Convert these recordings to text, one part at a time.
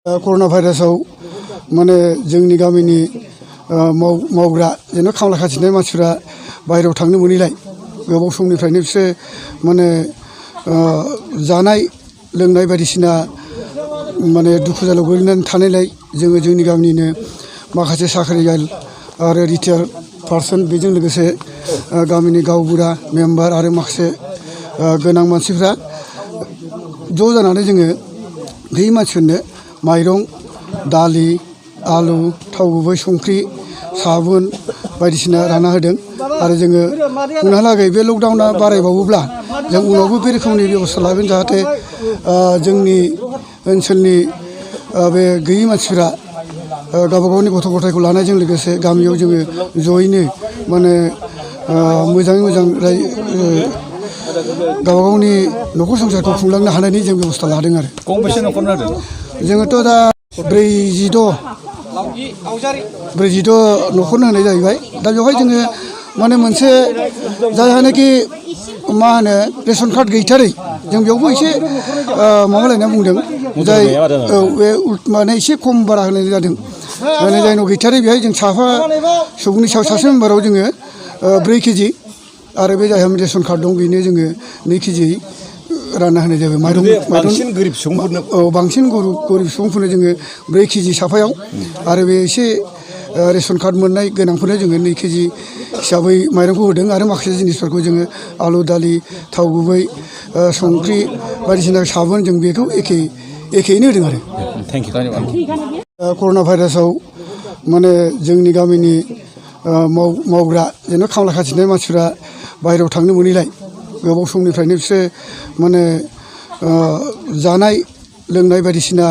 कर'ना भाइरासाव माने जोंनि गामिनि मावग्रा जेनेबा खामला खाथिनाय मानसिफ्रा बाहेरायाव थांनो मोनैलाय गोबाव समनिफ्रायनो बिसोर माने जानाय लोंनाय बायदिसिना माने दुखु जालाव गोलैनानै थानायलाय जोङो जोंनि गामिनिनो माखासे साख्रियाल आरो रिटायार पारसन बेजों लोगोसे गामिनि गावबुरा मेम्बार आरो माखासे गोनां मानसिफ्रा ज' जानानै जोङो गैयै मानसिफोरनो माइरं दालि आलु थाव गुबै संख्रि साबुन बायदिसिना रानना होदों आरो जोङो उनहालागै बे लकडाउना बारायबावोब्ला जों उनावबो बे रोखोमनि बेबस्था लागोन जाहाथे जोंनि ओनसोलनि बे गैयै मानसिफोरा गावबा गावनि गथ' गथायखौ लानायजों लोगोसे गामियाव जोङो जयैनो माने मोजाङै मोजां गावबा गावनि न'खर संसारखौ खुंलांनो हानायनि जों बेबस्था लादों आरो गंबेसे न'खर होदों जोङोथ' दा 46 न'खरनो होनाय जाहैबाय दा बेवहाय जोङो माने मोनसे जायहानाखि मा होनो रेशन कार्ड गैथारै जों बेयावबो एसे माबालायना बुंदों जाय बे माने एसे खम बारा होनाय जादों माने जायनाव गैथारै बेहाय जों साफा सुबुंनि सायाव सासे मेम्बाराव जोङो 4 केजि आरो बे जायहा रेशन कार्ड दं बेनो जोङो 2 केजि रानना होनाय जाबाय माइरं बांसिन गोरिब सुबुंफोरनो बांसिन गरिब सुबुंफोरनो जोङो 4 केजि साफायाव आरो बे एसे रेशन कार्ड मोननाय गोनांफोरनो जोङो 2 केजि हिसाबै माइरंखौ होदों आरो माखासे जिनिसफोरखौ जोङो आलु दालि थाव गुबै संख्रि बायदिसिना साबुन जों बेखौ एखेयैनो होदों आरो कर'ना भाइरासाव माने जोंनि गामिनि मावग्रा जेनेबा खामला खाथिनाय मानसिफ्रा बाहेरायाव थांनो मोनैलाय गोबाव समनिफ्रायनो बिसोर माने जानाय लोंनाय बायदिसिना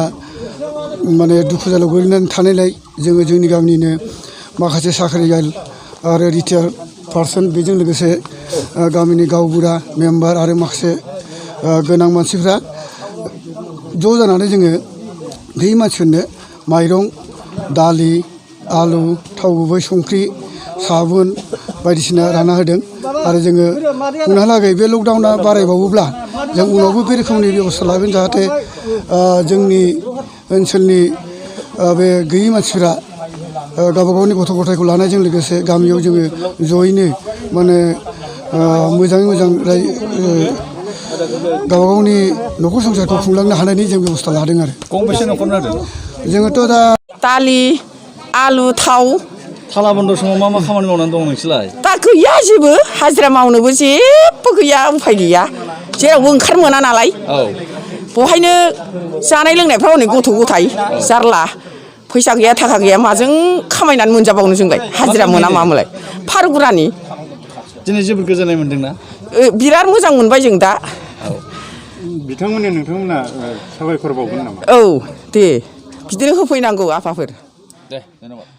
माने दुखु जालाव गोलैनानै थानायलाय जोङो जोंनि गामिनिनो माखासे साख्रियाल आरो रिटायार पारसन बेजों लोगोसे गामिनि गावबुरा मेम्बार आरो माखासे गोनां मानसिफ्रा ज' जानानै जोङो गैयै मानसिफोरनो माइरं दालि आलु थाव गुबै संख्रि साबुन बायदिसिना रानना होदों आरो जोङो उनहालागै बे लकडाउना बारायबावोब्ला जों उनावबो बे रोखोमनि बेबस्था लागोन जाहाथे जोंनि ओनसोलनि बे गैयै मानसिफोरा गावबा गावनि गथ' गथायखौ लानायजों लोगोसे गामियाव जोङो जयैनो माने मोजाङै मोजां गावबा गावनि न'खर संसारखौ खुंलांनो हानायनि जों बेबस्था लादों आरो गंबेसे न'खर होदों जोङोथ' दा दालि आलु थाव थाला बन्द समाव मा खामानि मावनानै दं नोंसोरलाय दा गैया जेबो हाजिरा मावनोबो जेबो गैया उफाय गैया जेरावबो ओंखारनो मोना नालाय बहायनो जानाय लोंनायफ्राव हनै गथ' गथाय जारला फैसा गैया थाखा गैया माजों खामायनानै मोनजाबावनो जोंलाय हाजिरा मोना मामोनलाय फारगुरानि दिनै जोबोद गोजोननाय मोनदोंना बिराद मोजां मोनबाय जों दा नोंथांमोना साबायखर बावगोन नामा औ दे बिदिनो होफैनांगौ आफाफोर दे धन्यबाद